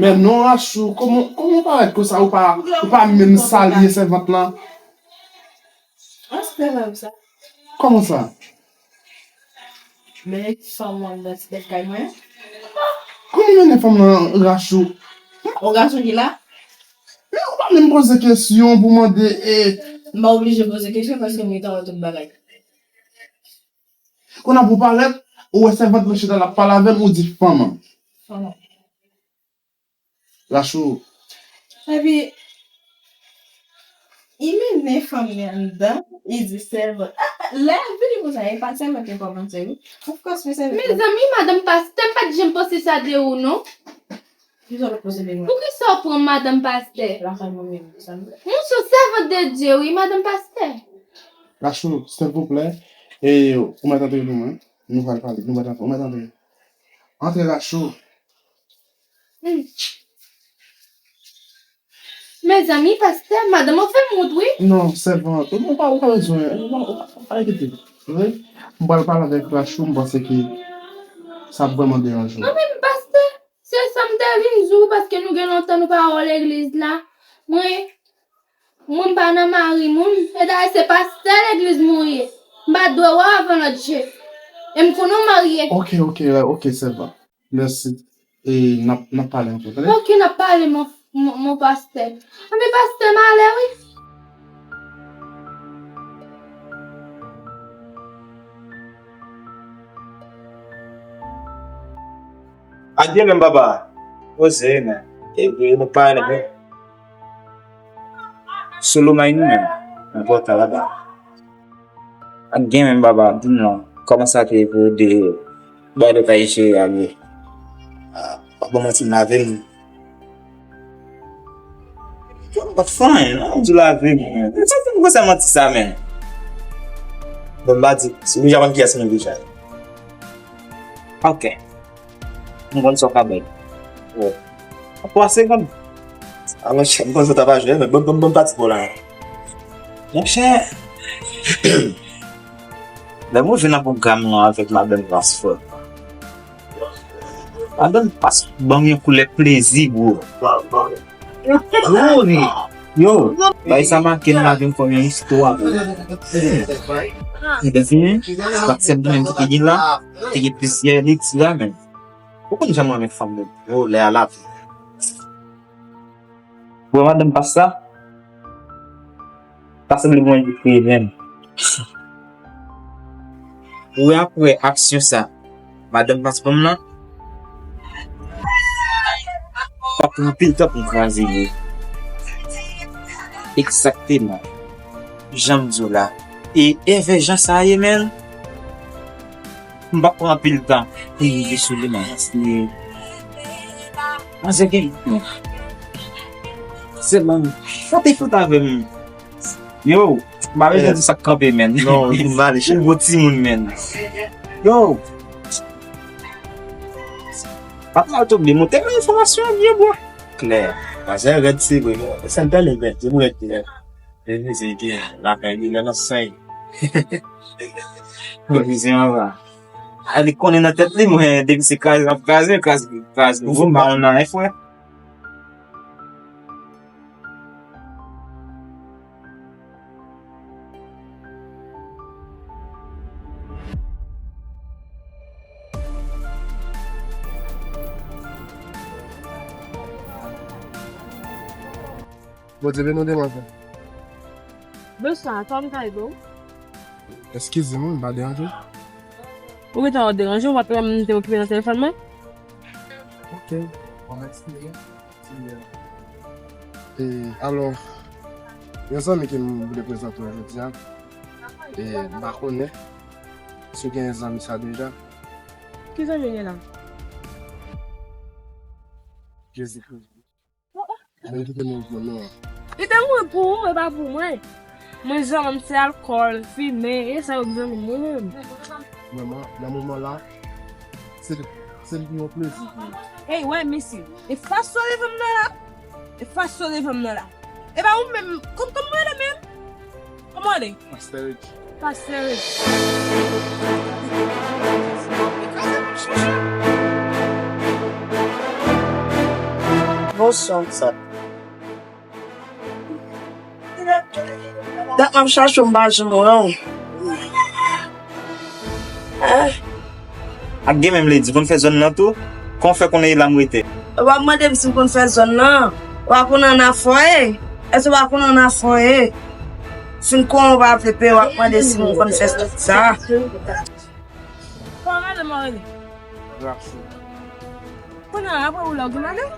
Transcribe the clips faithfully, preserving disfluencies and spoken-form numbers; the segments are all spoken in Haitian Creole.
Men non, Rachou, kòman, kòman w parèt konsa, ou pa, ou pa menm salye sèvant lan? An, se pa sa. Kòman sa? Men fanm nan anndan ti bèt kay mwen. Kòman mennen fanm nan, Rachou? Yon gason ki la? Men ou pa menm poze kesyon pou mande, e. M pa oblije poze kesyon paske m gentan wè tout bagay. Kounye a pou parèt, ou wè sèvant lan chita l ap pale avè m, ou di fanm an. Fanm an. Rachou. Epi, li mennen fanm nan anndan, li di sèvant. Ah, lè y ap vini konsa, e pa sèvant yo kòmanse, wi. Of course, men sèvant. Mezanmi, madanm pastè, m pa t janm panse sa de ou, non. Kisa w t ap panse de mwen? Poukisa w pran madanm pastè? Lakay mwen menm, se sa m vle. Mwen se yon sèvant de Dye, wi, madanm pastè. Rachou, silvouplè, e ou mèt antre pou mwen. Nou pral pale, nou mèt antre, ou mèt antre. Antre, Rachou. Hmm. Mezanmi, pastè, madanm an fè m wont, wi. Non, sèvant, ou pa, ou pa bezwen, ou pa, ou pa, pa enkyete w, tande? M pral pale avèk Rachou, m panse ke sa ap vrèman deranje w. Mwen menm, pastè, se sa m te vin di w, paske nou gen lontan nou pa wè w legliz la. Mwen, mwen m pa nan mari moun, e dayè se pastè legliz mwen ye. M pa dwe wè w avè lòt je. E m konnen w marye. Ok, ok, ok, sèvant. Mèsi. E n ap, n ap pale ankò, tande? Ok, n ap pale, mon, mon, mon pastè. Anben, pastè, m ale, wi. Ak byen menm, papa. Poze, men. Epi, nou pa ale, men. Solo may nou menm. Enpòtan laba. Ak gen menm, papa, di m non, kòman sa te ye pou w de bay de kay cheri a ye? Ah, pa ban manti, m lave m. Yo, m pa t fè anyen, non, m di w lave m, men. Sa te m konsa manti sa, men. Bon, m pa di, si w deja konn kiyès mwen deja. Ok. M konn sa w ka bay. Oh. Twa segonn. A, monchè, m panse w ta pa jwe, men bon, bon, bon, pati pou la. Monchè, lè m rive nan pwogram lan avèk madanm Pasfò, madanm Pas ban m yon koulè plezi, bro. Yo, yo, bay sa make nan lavi m kòm yon istwa, bro. Ebyen, fini, se pa t sèl li menm ki te gen la, te gen plizyè nèg sila menm. Ou konn jan m renmen fanm, menm. Yo, lè a lavi. Ou wè madanm Pas sa? Pa sanble mwen ki kreye menm. Ou wè apre aksyon sa, madanm Pas ban m lan, pa pran anpil tan pou m kraze li. Egzakteman. Jan m di w la. E evè jan sa ye, menm. M p ap pran anpil tan pou m rive sou li, man. Paske, manzè gen, sèlman, sa te fout avè m. Yo, m pa bezwen di sa k kanpe, menn. Non, m ale, chè. Ou gwo timoun, menn. Yo, pa t mal tonbe, monte nan enfòmasyon an byen, bro. Klè. Manzè rèd, se vre, non. Sa m tande rèd, se m rèd, klè. Vini, se gen lakay li, lè nan seny. Vizyon anba. A, li konnen nan tèt li, mwen, depi se kraze, l ap kraze, kraze, kraze. Ou pa nan anyen, frè. Bondye beni w, demwazèl. Bonswa, kòman m ka ede w? Eskize m, wi, m pa deranje w? Ou gentan wè w deranje, ou pa t wè m te okipe nan telefòn mwen? Ok. Bon, mèsi. E, alò, yon zanmi ke m vle prezante w jodi a, e, m pa konnen si w gen zanmi sa deja. Ki zanmi w gen la? Jezikri. Mwen kite mouvman non an. Li te mouri pou ou, e pa pou mwen. Mwen zanmi m se alkòl, fimen, e sa yo k zanmi m, mwen menm. Vrèman, nan moman la, se, se yon plezi pou mwen. Ey, wè, mesye. E fason devan m nan la. E fason devan m nan la. E pa ou menm, kòm, kòm mwen rele menm? Kòman w rele? Pastè Rich. Pastè Rich. Bonswa. Dat m ap chache w, m pa janm wè w. Eh. Ak gen menm ledi, konn fè zòn nan tou? Kòman w fè konnen e la m rete? W ap mande m si m konn fè zòn nan. W a konnen an afòye? Èske w a konnen an afòye? Si m konnen w pa vle peye, w ap mande si m konn fè sa. Kòman madanm ou rele? Rachel. Kounye a, apre ou la, ou gen madanm?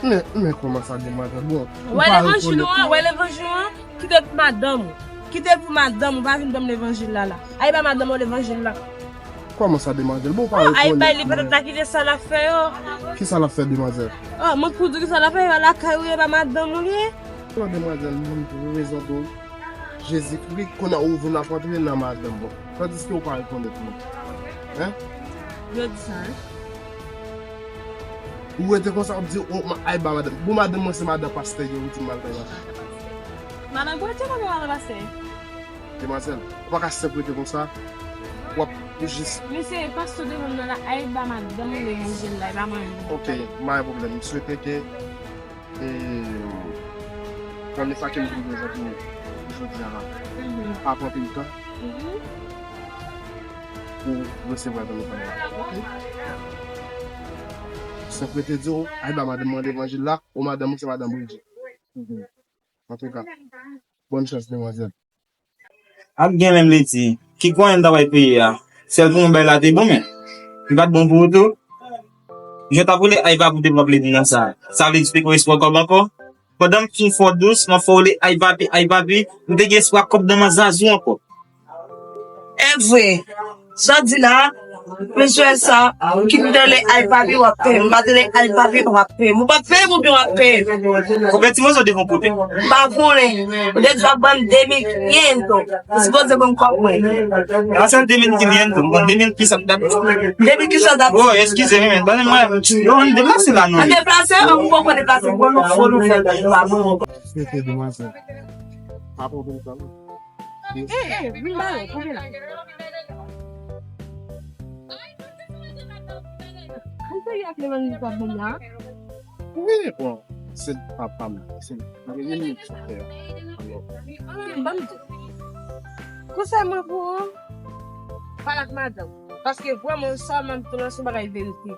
Men, men kòman sa gen madanm? Bon, ou pa rekonèt mwen. Wè levanjil ou an, wè levanjil ou an, kite pou madanm ou. Kite pou madanm ou, pa vin ban m levanjil la la. Ay ba madanm ou levanjil la. Kòman sa, demwazèl? Bon, ou pa rekonèt mwen. Ay bay li, petèt la kite sa l ap fè yo. Ki sa l ap fè, demwazèl? Oh, mwen pou di ki sa l ap fè yo, lakay ou ye, ba madanm ou li ye. Non, demwazèl, mwen pou rezon tou. Jezikri, kounye a ou vin ap antre nan madanm mwen. Tandiske ou pa rekonèt mwen. Hein? Yo di sa, hein? Ou rete konsa, w ap di, oh, ma-, ay ba madanm. Bon, madanm mwen se madanm pastè, yo, ou di m al bay madanm. Madanm prete konbyen madanm pastè? Demwazèl, ou pa ka senp rete konsa. W ap jis. Mesye, pastè devan m nan la, ay ba madanm ou levanjil la, e pa mwen. Ok, pa gen pwoblèm. M swete ke E, nan mesaj ke m vin prezante w jodi a la, pa pran anpil tan pou resevwa zanmi pa m la. Ok? Senp rete di w, ay ba madanm mwen levanjil la, ou madanm ou se madanm Bridget. Antouka, bòn chans, demwazèl. Ap gen menm leti. Ki konyen m ta pral peye a? Sèl pou mwen bay la te bon, men li pa t bon pou ou tou. Jan w t ap rele ay papi w te pral peye nan sa. Sa vle di peko espwa kòb ankò? Pandan m fin fè w dous, m ap fè w rele ay papi, ay papi, m te gen espwa kòb nan men zazou ankò. E vre. Sa w di la, mesye sa, ki m te rele ay papi w ap peye m, m pa t rele ay papi w ap peye m, ou p ap peye m oubyen w ap peye m? Konbyen ti moso devan w pote? M pa konnen. Ou te di w ap ban m de mil kiyento. Ou sipoze ban m kòb mwen. A se de mil kiyento, m ban de mil kisa dat. De mil kisa dat? Oh, eskize m, men, ban m mwen. Yo, ann deplase la, non. Ann deplase, an, m poko deplase, m poko fò nou fè pa bon. Swete demwazèl. Pa pran pil tan, non. Eh, eh, vin ba yo, kanpe la. Ou serye ak levanjil w ap ban m la? Wi, bon, se papa m, se premye minit sou tè a. Alò. Ah, ban m di. Konsèy mwen pou ou, pale ak madanm. Paske vrèman, sa m ap di w la, se yon bagay verite.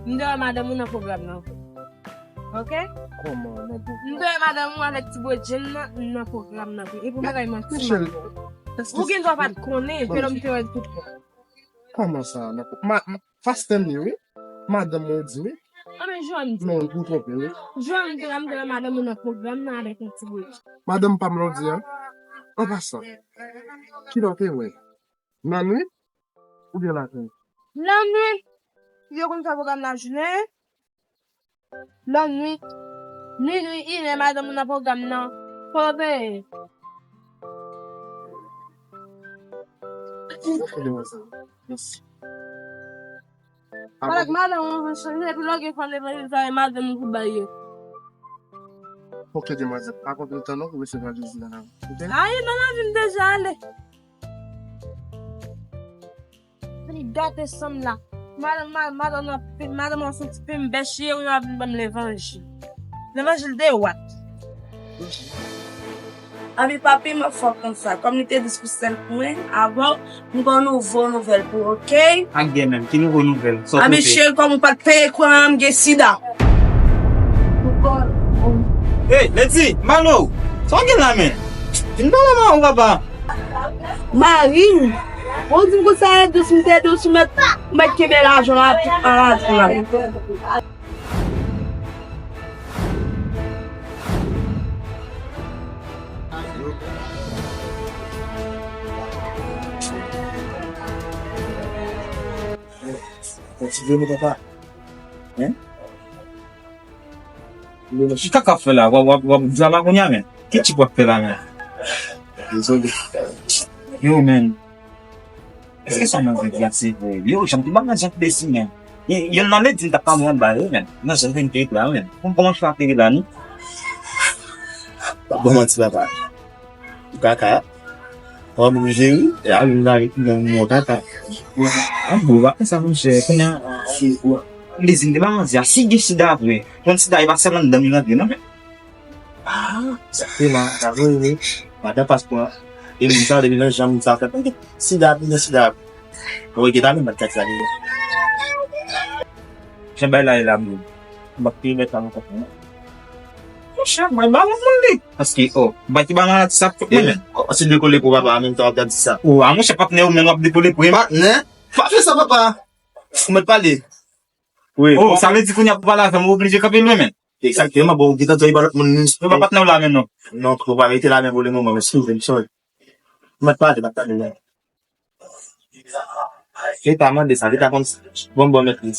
M te wè madanm ou nan pwogram nan. Ok? Kòman nan pwogram? M te wè madanm ou avèk ti bredjenn nan nan pwogram nan tou. E pou bagay manti, madanm ou. Ou gen dwa pa t konnen, ke lè m te wè l tout bon. Kòman sa nan pwogram? Ma, ma, pastè m ye, wi. Madanm mwen di, wi. Anben, jan m di. Non, ou twonpe, wi. Jan m di la, m te wè madanm ou nan pwogram nan avèk yon ti bredjenn. Madanm pa m la w di a? An pasan, kilè w te wè? Nan nwit? Oubyen laten? Lannwit. Yo konn fè pwogram lajounen. Lannwit. Minwi, inè, madanm ou nan pwogram nan. Fò w veye. Ok, demwazèl. Mèsi. Paske madanm ou chanje, epi lè w gen fanm levanjil sa, e madanm ou pou bay yo. Ok, demwazèl. Pa pran pil tan non pou resevwa Jezi nan lavi w. Ok? Ayi, nan lavi m deja ale. Vini gate san m la. Madanm, ma- madanm nan, madanm nan fouti pi m bèche, yo vin ban m levanjil. Levanjil de wat. Abi papi, m ap fè w konn sa. Kòm li te di sou sèl pou mwen, avan, m gen yon nouvo nouvèl pou ou, oke? Ak gen menm, ki nouvo nouvèl? Sa w pote? Abi cheri, kòm ou pa t peye kouran an, m gen sida. Hey, Lady, Malo, sa w gen la, men? Vin pale mwen, papa. Mari m. Ou di m konsa e dous, m te dous, ou mèt, ou mèt kenbe lajan la, tout an lajan la. Yon ti vre, papa. Hein? Ki kaka w ap fè la? W ap, w ap, w ap di la kounye a, men. Ki tip w ap fè la, men? Dezole. Yo, men. Èske sa manzè di a se vre? Yo, jan m te ba manzè ap desi, men. Y- Yonn nan Lady m t ap pale anba yo, men. Manzè vin te la, men. Kòman, kòman w ateri la, non? Pa ban manti, papa. Ou kaka. Ou pa oblije ri. E a vin la ri nan mwen kaka. An bon, w ap fè sa, monchè. Kounye a, Lady m te ba manzè a, si gen sida vre. Konn sida, e pa sèl anndan m li rantre, non, men. Ah, sa te la, sa vre, wi. Madan paspò. E moun sa, depi nan jan moun sa fè. Sida, ap gen sida. Ou gen ta menm bat kat sa deja. Jan bay la, e la, moun. M ap peye mèt la nan kòk mwen. Monchè, mwen ba moun moun li. Paske, oh, bay ki ba nan ati sa pou mwen, men. Oh, se dekole pou papa, an menm tan w ap di sa. Oh, a monchè, patnè ou menm w ap dekole pou mwen. Patnè? Pa fè sa, papa. Ou mèt pale. Wi. Oh, sa vle di kounye a pou pale avè m, ou oblije kanpe lwen, men. Egzakteman, bon, ou gentan di ba lòt moun li. Yo pa patnè w la, men non. Non, ou pa mete la men pou le moman, men eskize m, sorry. Ou mèt pale, m ap pale la. Li ta mande sa, li ta konn sa. Bon, bon, mèt li.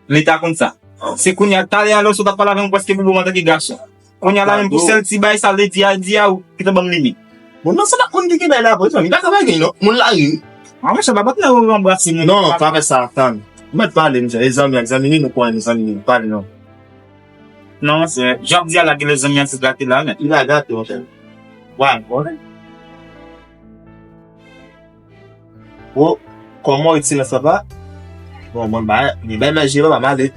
Li ta konn sa. Se kounye a, talè a, lè w sot ap pale avè m, ou prèske bobo m antanke gason. Kounye a la, menm pou sèl ti bagay sa, Lady a di a ou, ki te ban m limit. Bon, non, sa pa konn ki gen bagay la, bon, li pa ka bagay, non. Moun la ri. A, monchè, pa patnè ou anbrase moun. Non, pa fè sa, tann. Ou mèt pale, monchè. E zanmi ak zanmi, nou konnen nou zanmi, pale non. Non, se, jan w ap di a la, gen lè zanmi an se gate la, men. Li pa gate, monchè. Wa, bon. Bon, kòman w ret silans papa? Bon, bon, ba, li bay manje papa, m ale.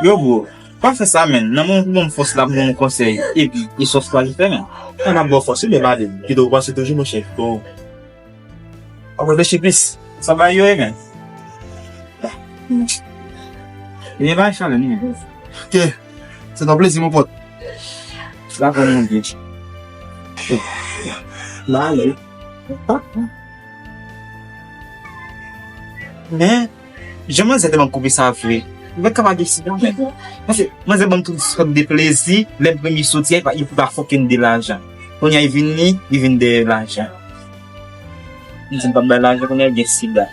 Yo, bro, pa fè sa, men. Nan moun pou ban m fòs la, pou ban m konsèy. Epi, e sòs pa li fè, men. An ap ba w fòs, wi, men m ale. Kite w panse toujou, monchè. Bon. W ap reflechi plis. Sa bay yo ye, men. Ebyen, bay chalè, men. Ok. Se yon plezi, mon pote. Dakò, mon Dye. M ale. Men, jan manzè te ban m koupe sa vre. Mwen ka pa deside, men. Paske manzè ban m tout sòt de plezi, lè m premye soti a, li pa, li pa fucking de lajan. Kounye a, li vin li, li vin dèyè lajan. M di m p ap bay lajan, kounye a, li gen sida.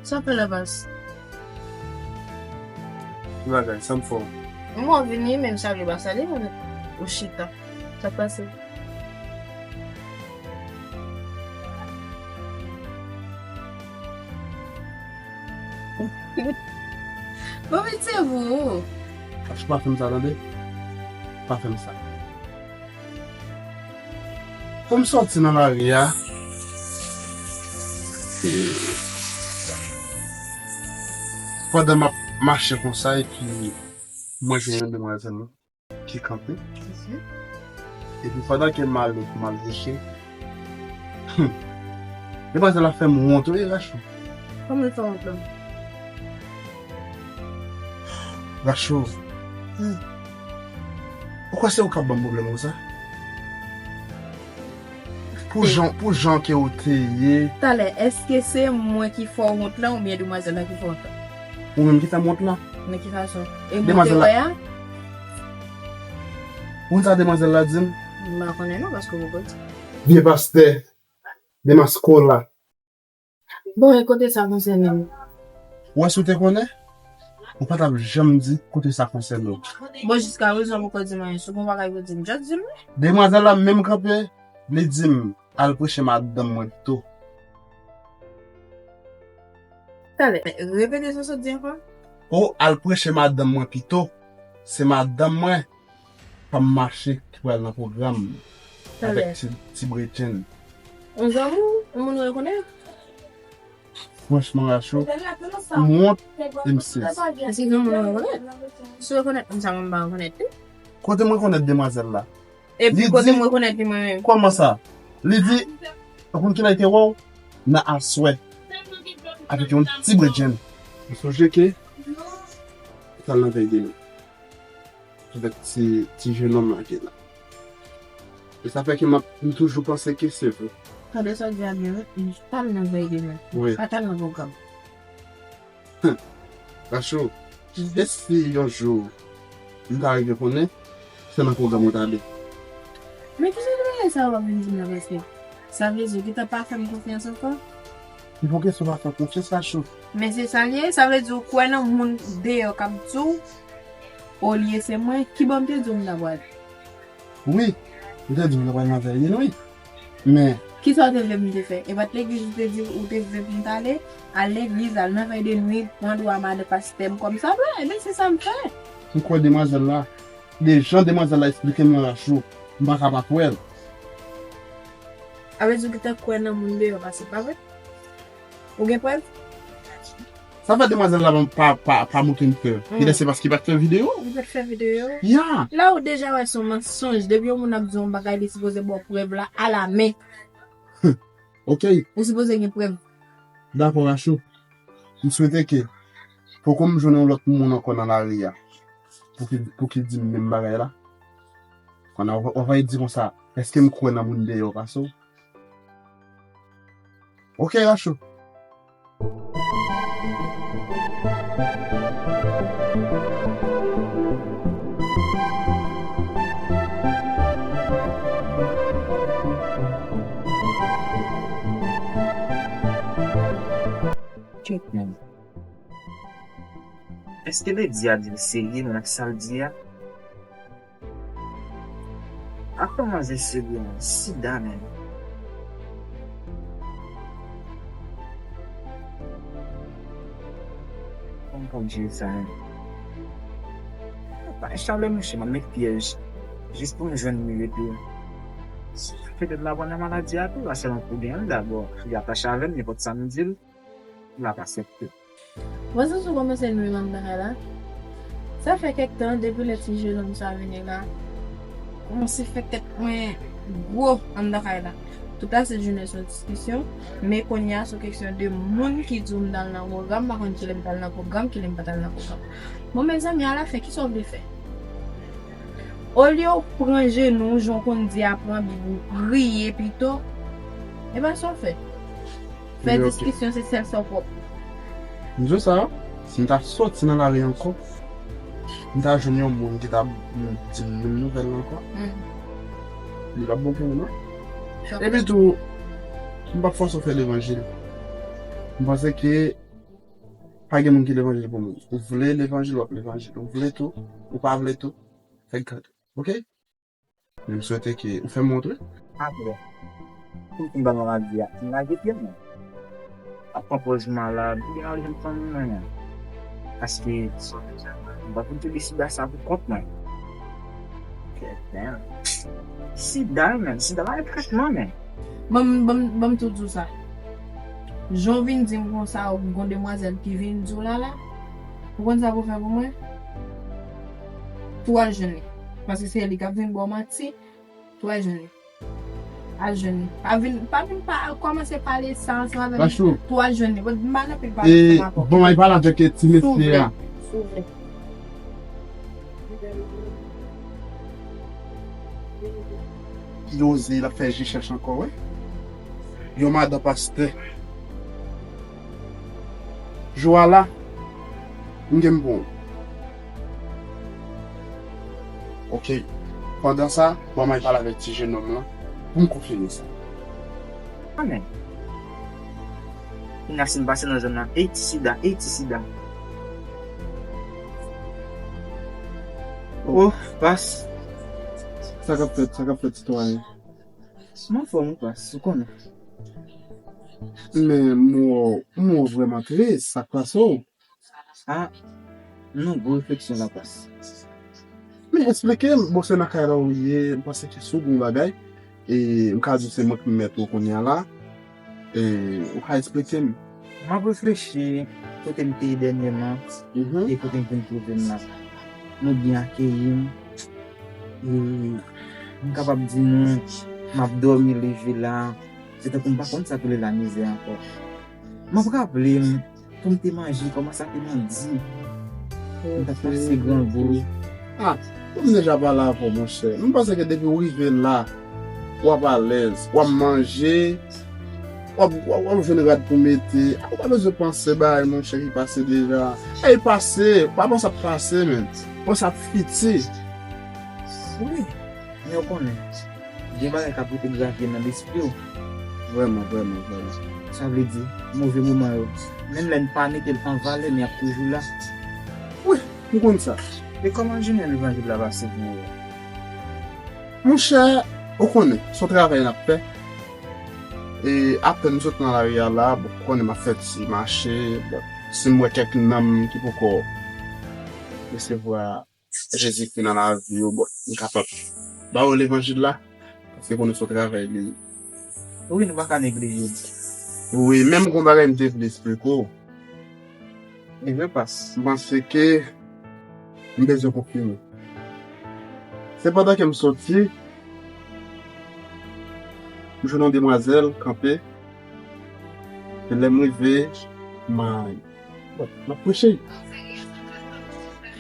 Sa fè la baz? Ki bagay? Sa m fè w? Mwen vini, men m salye pa salye, mwen ou chita. Sa k pase? Bon, men se vre. Ach, pa fè m sa, tande? Pa fè m sa. Pou m sòti nan lari a, pandan m ap mache konsa, epi mwen jwenn yon demwazèl ki kanpe. Mhm. Epi pandan ke m ale pou m al vouche, hmm, demwazèl la fè m wont, wi, Rachou. Kòman l fè wont la? Rachou. Hmm. Ou kwè se ou k ap ban m pwoblèm konsa? Pou jan, pou jan ke ou te ye. Talè, èske se mwen ki fè w wont lan oubyen demwazèl la ki fè w wont lan? Ou menm ki fè m wont lan. Nan ki fason? E mwen te wè a? Ou konn sa demwazèl la di m? M pa konnen non, paske ou poko di. Vye pastè, demaskola. Bon, e kote sa konsène m? Ou wè si w te konnen, ou pa t ap janm di kote sa konsène w. Bon, jiska prezan ou poko di m anyen. Si w gen yon bagay pou di m, just di m li. Demwazèl la menm kanpe, li di m al preche madanm mwen pito. Talè, repete sa w sot di ankò. O, al preche madanm mwen pito. Se madanm mwen pa m mache ki pral nan pwogram avèk ti, ti bretjen. Yon zanmi w, yon moun ou rekonèt? Franchman, Rachou, m wont e m sezi. Èske gen yon moun ou rekonèt? Si w rekonèt moun sa, mwen m pa rekonèt li. Kote m rekonèt demwazèl la? Epi kote m rekonèt li mwen menm? Kòman sa? Li di, ou konn kilè li te wè w? Nan aswè. Avèk yon ti bretjen. M sonje ke ou t al nan vèy de nwit avèk ti, ti jenòm la ki la. E sa fè ke m ap, m toujou panse ke se vre. Tande sa w di a byen, wi. M t al nan vèy de nwit. Wi. M pa t al nan pwogram. Rachou, e si yon jou m ta rive konnen se nan pwogram ou t ale? Men ki jan de bagay sa w ap vin di m la prèske? Sa vle di ou gentan pa fè m konfyans ankò? Se pa kesyon pa fè konfyans, Rachou. Men se sa l ye, sa vle di ou kwè nan moun deyò k ap di w, olye se mwen, ki bò m te di w m ta pral? Wi, ou te di m w t ap pral nan vèy de nwit. Men. Kisa w te vle m te fè? E pa t legliz ou te di ou te vle pou m t ale? Al legliz, al nan vèy de nwit, pran dwa madan pastè m kòm sa vle. Ebyen, se sa m fè. M kwè demwazèl la. De jan demwazèl la esplike m nan Rachou, m pa ka pa kwè l. Sa vle di ou gentan kwè nan moun deyò pase, pa vre? Ou gen prèv? Sa fè demwazèl la pa, pa, pa montre m pè. Kilè se paske li pa t fè videyo? Li pa t fè videyo? Ya. La ou deja wè se yon mansonj. Depi yon moun ap di yon bagay, li sipoze ba w prèv la alamen. Ok. Ou sipoze gen prèv. Dakò, Rachou. M swete ke poko m jwenn yon lòt moun ankò nan lari a pou ki, pou ki di m menm bagay la. Kounye a w ap di konsa, èske m kwè nan moun deyò pase w? Ok, Rachou. Tchèt menm. Èske Lady a di l serye nan sa l di a? Ak yon manzè serye nan sida menm. Kòman pou m jere sa menm? Pa chalè monchè, m ap met pyèj jis pou m jwenn li epi petèt l ap pran nan maladi a tou, la sèlman pou gen l dabò. Li atache avè m, nenpòt sa m di l, l ap aksepte. Mwen santi w kòmanse nwi m anndan kay la. Sa fè kèk tan depi lè ti jenòm sa vini la. Kòmanse fè tèt mwen gwo anndan kay la. Tout la se jounen se yon diskisyon, men kounye a se yon kesyon de moun ki di w m t al nan pwogram, m pa konn kilè m t al nan pwogram, kilè m pa t al nan pwogram. Bon, mezanmi, alafen, kisa w vle fè? Olye w pran jenou w, jan w konn di a, pran Bib ou, priye pito, e pa sa w fè. Fè diskisyon, se sèl sa w pwòp. M di w sa, si m ta soti nan lari ankò, m ta jwenn yon moun ki ta di m menm nouvèl la ankò. Li p ap bon pou ou, non. Epi tou, m p ap fòse w fè levanjil. M panse ke pa gen moun ki levanjil pou moun. Ou vle levanjil, w ap levanjil. Ou vle tou, ou pa vle tou, fè gad. Ok? Men m swete ke ou fè m wont, wi. Apre, pou m fin ba maladi a, m lage pye m. Ap pran pòz malad, m gen anvi fanm mwen. Paske m pa pou touye sida sa pou kont mwen. Kèt, men. Sida, men. Sida pa gen tretman, men. Ban m, ban m, ban m tou di w sa. Jan w vin di m konsa, ou gon demwazèl ki vin di w la, la. Ou konn sa pou w fè pou mwen? Tou al jwenn li. Paske se li k ap vin ba w manti. Tou al jwenn li. Al jwenn li. Pa vin, pa vin pa, kòmanse pale sa ansanm avè m. Tou al jwenn li. M pa nan anpil pale ansanm avè w. Bon, m al pale avèk ti mesye a. Souple. Souple. Li oze, l ap fè je chèch ankò, wi. yon madan pastè. Jou a la, m gen m pou ou. Oke. Pandan sa, ban m al pale avèk ti jenòm lan pou m konfime sa. Amèn. Kounya si m pase nan zòn nan, ey ti sida, ey ti sida. Oh, pas. Sa k ap fèt, sa k ap fèt, sitwayen? M anfòm, wi, pas, ou konnen. Men m wè w, m wè w vrèman tris, sa k pase w? Ah, m nan gwo refleksyon la, pas. Men eksplike m, bon, se nan kay la w ye, m panse ke si w gen yon bagay, e m ka di w se mwen ki mèt ou kounye a la, e ou ka eksplike m. M ap reflechi kote m te ye dènyèman, mhm, e kote m vin twouve m la. Nou byen akeyi m, e m kapab di nou, m ap dòmi leve la, se tankou m pa konn sa k rele lamizè ankò. M ap raple m, pou m te manje, kòman sa te mandi. M t ap pase grangou. Ah, m deja pale avè w, monchè. M panse ke depi w rive la, w ap alèz, w ap manje, w ap, w ap, w ap jwenn rad pou mete. Ou pa bezwen panse bagay, monchè, ki pase deja. Ey, pase, pa panse ap pase, men. Panse ap fiti. Wi. Men ou konnen, gen bagay k ap rete grave nan lespri w. Vrèman, vrèman, vrèman. Sa vle di, move moman yo, menm lè n pa mete l an valè, men y ap toujou la. Wi, m konn sa. E kòman jounen levanjil la pase pou ou? Monchè, ou konnen, se yon travay n ap fè. E apèn m sot nan lari a la, bon, ou konnen m ap fè ti mache, bon, si m wè kèk nanm ki poko resevwa Jezikri nan lavi yo, bon, m kapab ba yo levanjil la, paske konnen se yon travay li ye. Wi, nou pa ka neglije l. Wi, men m gon bagay m te vle esplike w. E vre pas. M panse ke m bezwen konfime. Se pandan ke m soti, m jwenn yon demwazèl kanpe. E lè m rive, m a Bon, m ap preche.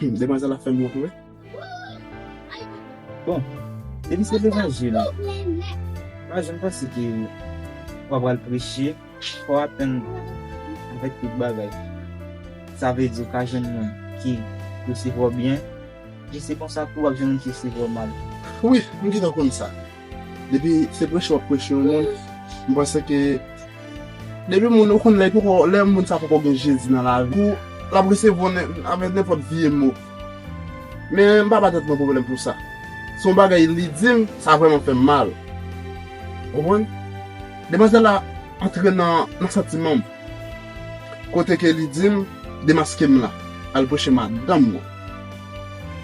Hmm, demwazèl la fè m wont, wi. Bon, depi se levanjil, m pa janm panse ke w ap pral preche, fò w atann avèk tout bagay. Sa vle di w ka jwenn moun ki resevwa w byen, e se konsa tou w ap jwenn moun ki resevwa w mal. Wi, m gentan konn sa. Depi se preche w ap preche yon moun, m panse ke depi moun ou konn lè poko, lè moun sa poko gen Jezi nan lavi ou, l ap resevwa w avèk nenpòt vye mo. Men m pa ba tèt mwen pwoblèm pou sa. Se yon bagay li di m, sa vrèman fè m mal. Ou konprann? Demwazèl la antre nan, nan santiman m. Kote ke li di m, demaske m la, al preche madanm mwen.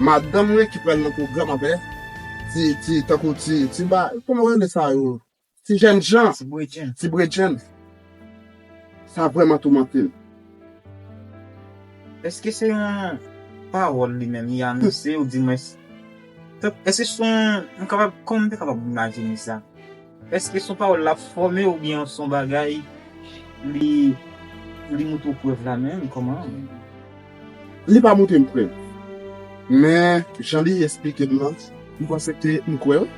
Madanm mwen ki pral nan pwogram avè ti, ti, tankou ti, ti ba, kòman yo rele sa yo? Ti jènjan. Ti bredjenn. Ti bredjenn. Sa vrèman toumante m. Èske se yon pawòl li menm li anonse, oudimwens, èske se yon, m kapab, kòman m te kapab imajine sa? Èske se yon pawòl l ap fòme oubyen se yon bagay li, li montre w prèv la menm? Kòman? Li pa montre m prèv. Men, jan li esplike m nan, m panse ke m kwè, wi.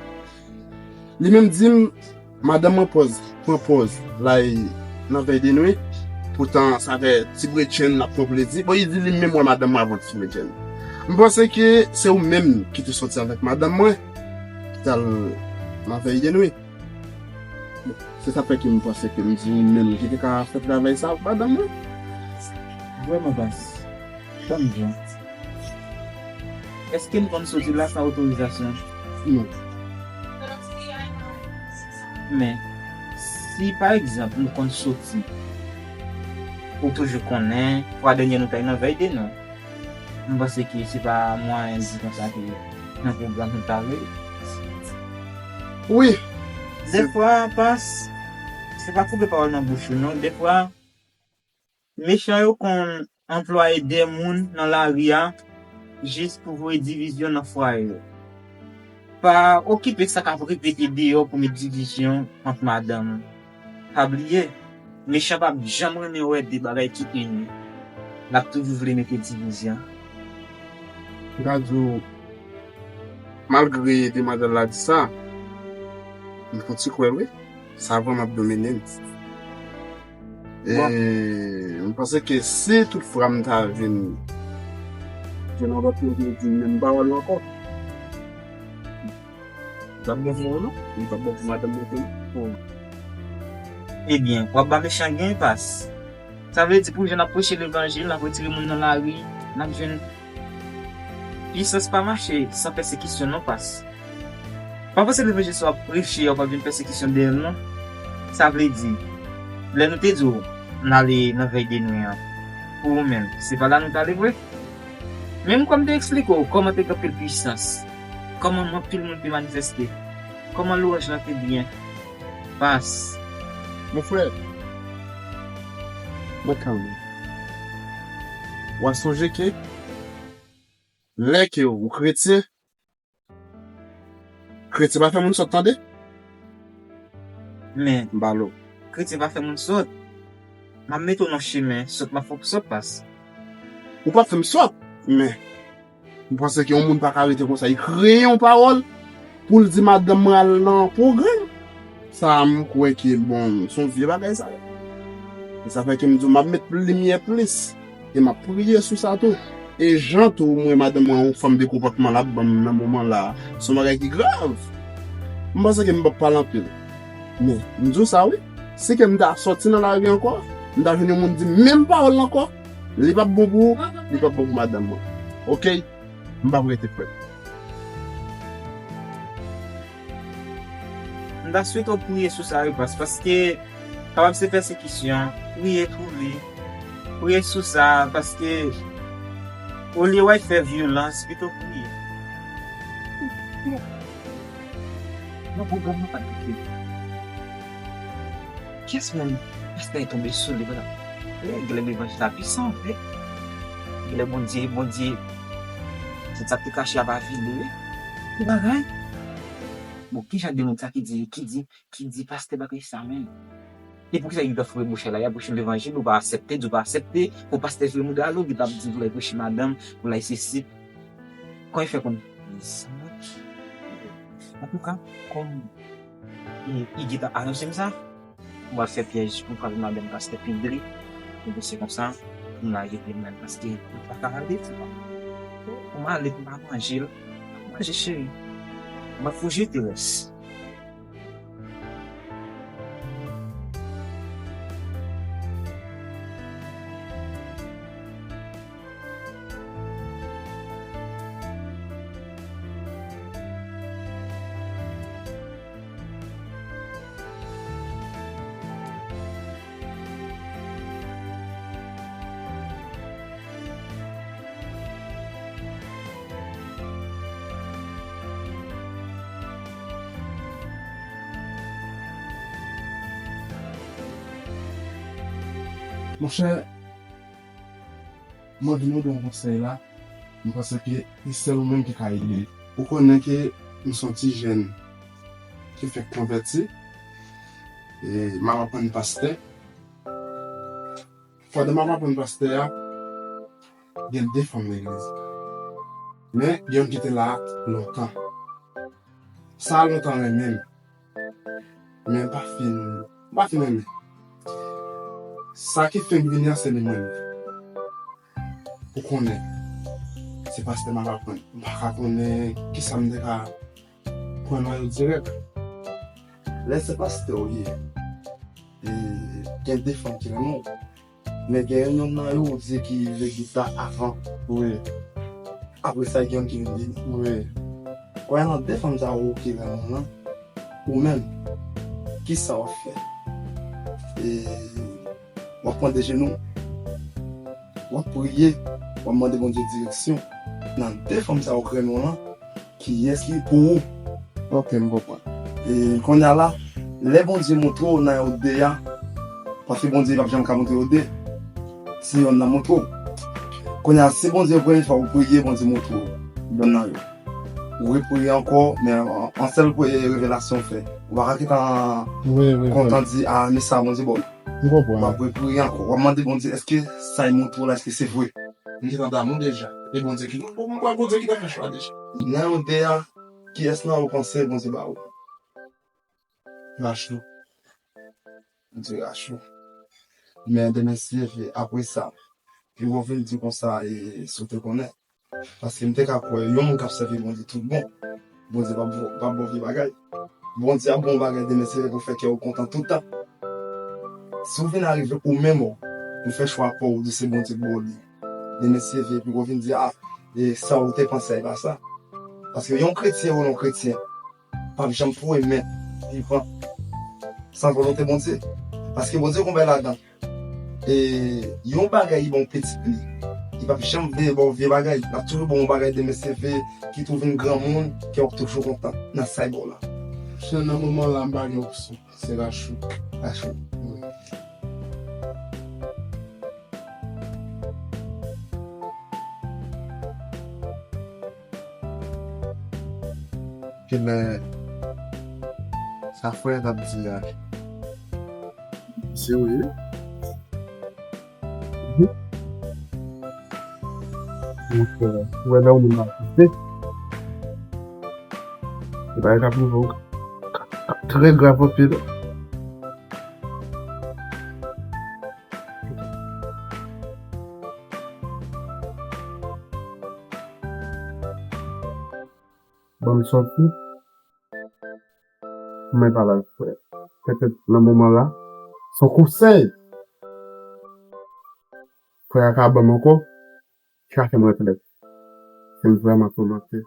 Li menm di m, madanm mwen pòz, pran pòz, l al nan vèy de nwi. Poutan, sa fè ti bredjenn l ap pran plezi. Bon, li di li menm wè madanm mwen avan ti bredjenn. M panse ke se ou menm ki te soti avèk madanm mwen, ki t al nan vèy de nwi. Se sa fè ke m panse ke m di ou menm ki te ka fè travay sa ak madanm mwen. Vrèman, baz. Ban m di w. Èske n konn soti la san otorizasyon? Non. Men, si pa egzanp nou konn soti, ou toujou konnen, fwa dènyè nou t al nan vèy de nwi. M panse ke se pa mwayen di konsa ke nan pwogram nou t ale. Wi. Dèfwa, pas, se pa koupe pawòl nan bouch ou non. Dèfwa, mechan yo konn anplwaye de moun nan lari a jis pou voye divizyon nan fwaye yo. Pa okipe sa k ap repete deyò pou met divizyon ant madanm. Pa bliye, mechan p ap janm renmen wè de bagay ki ini. L ap toujou vle mete divizyon. M ka di w, malgre demwazèl la di sa, m fon ti kwè l, wi. Sa vrèman ap domine m. E m panse ke si tout fwa m ta vin gen yon lòt moun ki di menm pawòl ankò, li p ap bon pou mwen non. Li p ap bon pou madanm mwen tou non. Ebyen, w ap ba mechan gen pas. Sa vle di pou jan n ap preche levanjil, n ap retire moun nan lari, n ap jwenn pisans pa mache san pèsekisyon non pas. Pa panse levanjil sa w ap preche a w pa vin pèsekisyon dèyè l non. Sa vle di, lè nou te di w n ale nan vèy de nwi an, pou ou menm, se pa la nou t ale vre? Menm kòm te eksplike w kòman te gen anpil pisans, kòman anpil moun te manifeste, kòman lwanj lan te byen, pas. Mon frè, mwen kanmenm. W a sonje ke lè ke ou kretyen, kretyen pa fè moun sòt tande. Men, m pale w, kretyen pa fè moun sòt. M ap mete w nan chemen sòt, m ap fè w sòt pas. Ou p ap fè m sòt, men m panse ke yon moun pa ka rete konsa, li kreye yon pawòl pou l di madanm mwen al nan pwogram. Sa a, m kwè ke, bon, se yon vye bagay sa. E sa fè ke m di w, m ap met limyè plis. E m ap priye sou sa tou. E jan tou, m wè madanm mwen, yon fanm de konpòtman l ap ban m nan moman la a, se yon bagay ki grav. M panse ke m p ap pale anpil. Men, m di w sa wi, si ke m ta sòti nan lari ankò, m ta jwenn yon moun di m menm pawòl la ankò, li p ap bon pou ou, li p ap bon pou madanm mwen. Oke? M p ap rete frè m. M ta swete w priye sou sa wi pas, paske kapab se pèsekisyon, priye pou li. Priye sou sa, paske olye w al fè vyolans, pito priye. Nan pwogram nan pa t gen. Kiyès menm pastè tonbe sou li konsa? Eh, genlè levanjil la pisan vre. Genlè Bondye, Bondye, tout sa k te kache a pa vini wi. Ki bagay? Bon, ki jan de moun sa ki di, ki di, ki di pastè bagay sa menm? E poukisa yo t ap foure bouch la, y ap preche levanjil, ou pa aksepte, di w pa aksepte, pou pastè vle mouda lo, ki t ap di pou l al preche madanm, pou l al sesi. Kòman e fè konn sa? Antouka, kòm e, Iggy t ap anonse m sa, m pral fè pyèj pou m pral madanm pastè Pidri. Ebyen, se konsa, m lage pye m nan paske m pa ka ale, se pa. Pou m ale, pou m pa manje l, m ap manje, cheri. M ap foujete rès. Monchè, mwen vin mande yon konsèy la, m panse ke e sèl ou menm ki ka ede. Ou konnen ke m se yon ti jèn ki fèk konvèti, e m ap aprann pastè. Pandan m ap aprann pastè a, gen de fanm legliz. Men, gen youn ki te la lontan. Sa lontan renmen m. Men m pa fin, m pa fin renmen. Sa ki fè m vini an se li mwen. Ou konnen, se pastè m ap aprann. M pa ka konnen kisa m te ka pran nan yo dirèk. Lè se pastè w ye, e gen de fanm ki renmen w. Men gen youn nan yo ou di ki vle gita avan. Wi. Apre sa, gen youn ki vin di. Wi. Kounye a nan de fanm sa yo ki renmen w lan, ou menm, kisa w ap fè? E w ap pran de jenou, w ap priye, w ap mande Bondye direksyon. Nan de fanm sa yo ki renmen w lan, kiyès ki pou ou? Ok, m konprann. E kounye a la, lè Bondye montre w nan yo de a, paske Bondye p ap janm ka montre yo de, se yonn nan montre w. Kounye a, si Bondye premye fwa ou priye, Bondye montre w yonn nan yo. Ou repriye ankò, men an, an sèl revelasyon w fè. Ou pa ka gentan kontan di, a, men sa Bondye ba w. M konprann. W ap repriye ankò. W ap mande Bondye, èske sa y montre w la, èske se vre? M gentan damou deja. E Bondye ki, m kwè Bondye ki ta fè chwa deja. Nan yo de a, kiyès nan yo ou panse Bondye ba ou? Lach nou. Bondye rache w. Men demen si Dye vle, apre sa, pi w vin di konsa, e, si w te konnen. Paske m te ka kwè yon moun k ap sèvi Bondye tout bon, Bondye p ap bo-, p ap ba w vye bagay. Bondye ap ba w bagay demen si Dye vle pou fè kè w kontan tout tan. Si w vin arive ou menm ou, ou fè chwa pa w, ou di se Bondye k ba w li. Demen si Dye vle, epi w vin di, a, e sa w te panse a, e pa sa. Paske yon kretyen rele yon kretyen p ap janm foure men vivan san volonte Bondye. Paske Bondye gon bay ladan. E yon bagay li ba w pitit li, li p ap janm vle ba w vye bagay. L ap toujou ba w yon bagay demen si Dye vle, kit ou vin granmoun, kè w ap toujou kontan nan sa l ba w la. Nan moman la, m pa gen opsyon. Se rache w. Rache w. Wi. Genlè sa frè a t ap di a, se wi. Mhm. Monchè, ou wè lè ou menm ap viv, se bagay k ap rive w k ap trè grav anpil. Ban m sòti. Mwen pale ak frè. Petèt nan moman la, se yon konsèy frè a ka ban m ankò, ki ka fè m reflèt. Se m vrèman toulante.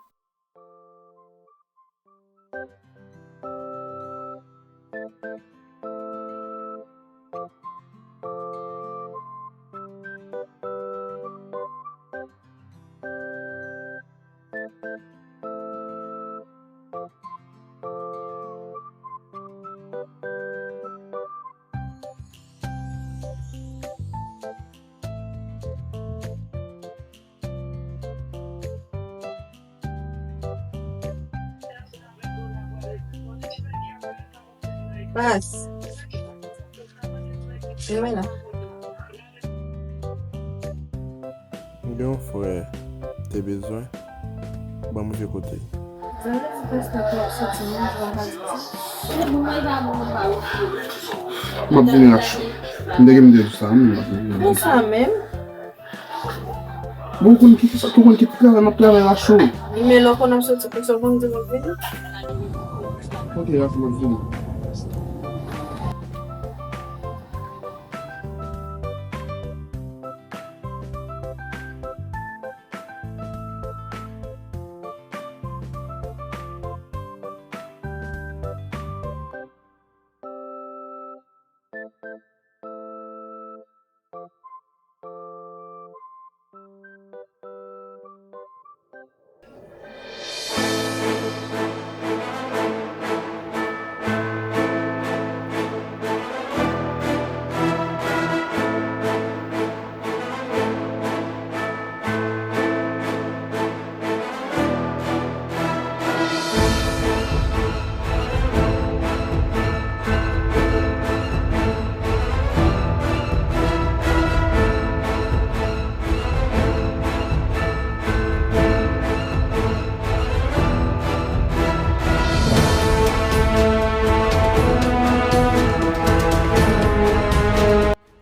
Baz. Mwen la. M gen yon frè te bezwen. Ban m vye kote. M ap vini la cho. M te gen m de jou sa, m ap vini. Konsa menm? Bon, ou konn ki, ou konn ki travay m ap travay la cho. Men lè w konn ap soti konsa, ou konn di m ap vini? Ok, la, m ap vini.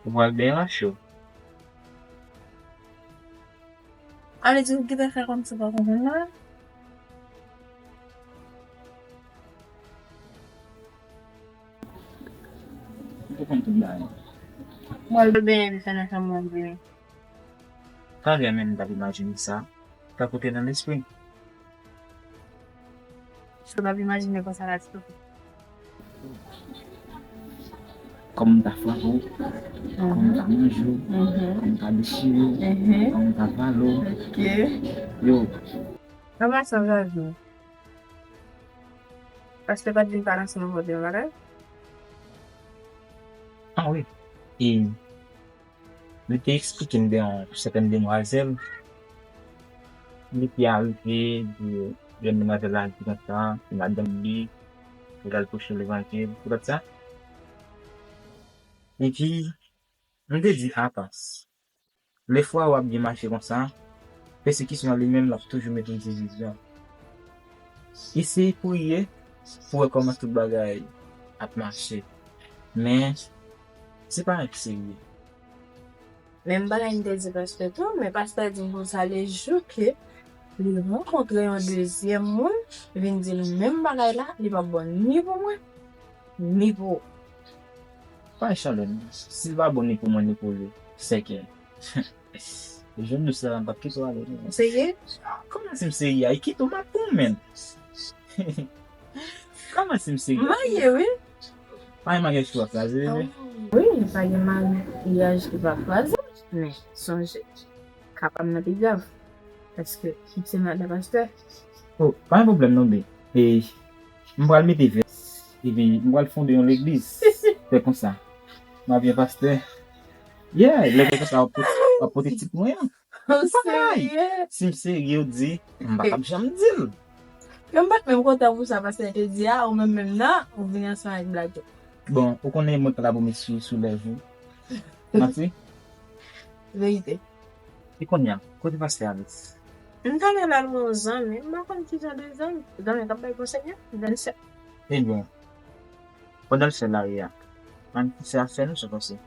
Ou pral byen rache w. A vle di ou gentan fè kòmsi w pa konprann la? Ou konprann tout bagay. Mwen al benyen li fè nan chanm mwen vini. Talè menm m t ap imajine sa, tankou te nan lespri m. Sa w t ap imajine konsa la ti tonton? Kòman m ta frape w, kòman m ta manje w, kòman m ta dechire w, kòman m ta vale w. Ok. Yo. Anba sa m ta di w. Pastè pa t vin pale ansanm avè w de yon bagay? Ah wi. E Li te eksplike m de yon sètèn demwazèl. Li te arive, li, yon demwazèl la di konsa, se madanm li, li pral preche levanjil, tout sa. Epi, m te di, "Atann, lè fwa w ap byen mache konsa, pèsekisyon an li menm, l ap toujou mete w divizyon." Eseye priye pou w wè kòman tout bagay ap mache. Men, Se pa yon ki serye. Menm bagay m te di pastè tou, men pastè di m konsa le jou ke li rankontre yon dezyèm moun, vin di l menm bagay la, li p ap bon ni pou mwen, ni pou ou. Pa Charlene, si l pa bon ni pou mwen ni pou li, sèke. Jounous la m p ap kite w ale non. Serye? Kòman si m serye a? Kite w m ap pou men. Kòman si m serye? Marye wi. Pa yon maryaj ki va kraze bebe. Wi, pa gen maryaj ki va kraze. Men sonje, ka pa m nan pi grav. Paske m se madan pastè. Oh, pa yon pwoblèm non be. E m pral mete vès. Epi m pral fonde yon legliz. Fè konsa. M ap yon pastè. Yeah, lè fè konsa w ap pote ti mwen an. Serye? Si m serye w di, m pa t ap janm di l. Yo m pa t menm kontan pou sa pastè te di a, ou menm menm nan, ou vini ansanm avèk blag yo. Bon, ou konnen mwen pa la pou met sou sou lèv ou. Manti? Verite. E kounye a, kote pastè Alex? M t ale la lwen yon zanmi, m pa konn ki jan de zanmi. Zanmi k ap bay konsèy a, dansè. Ebyen, pandan l fè lari a, ann kise afè nou sa pase.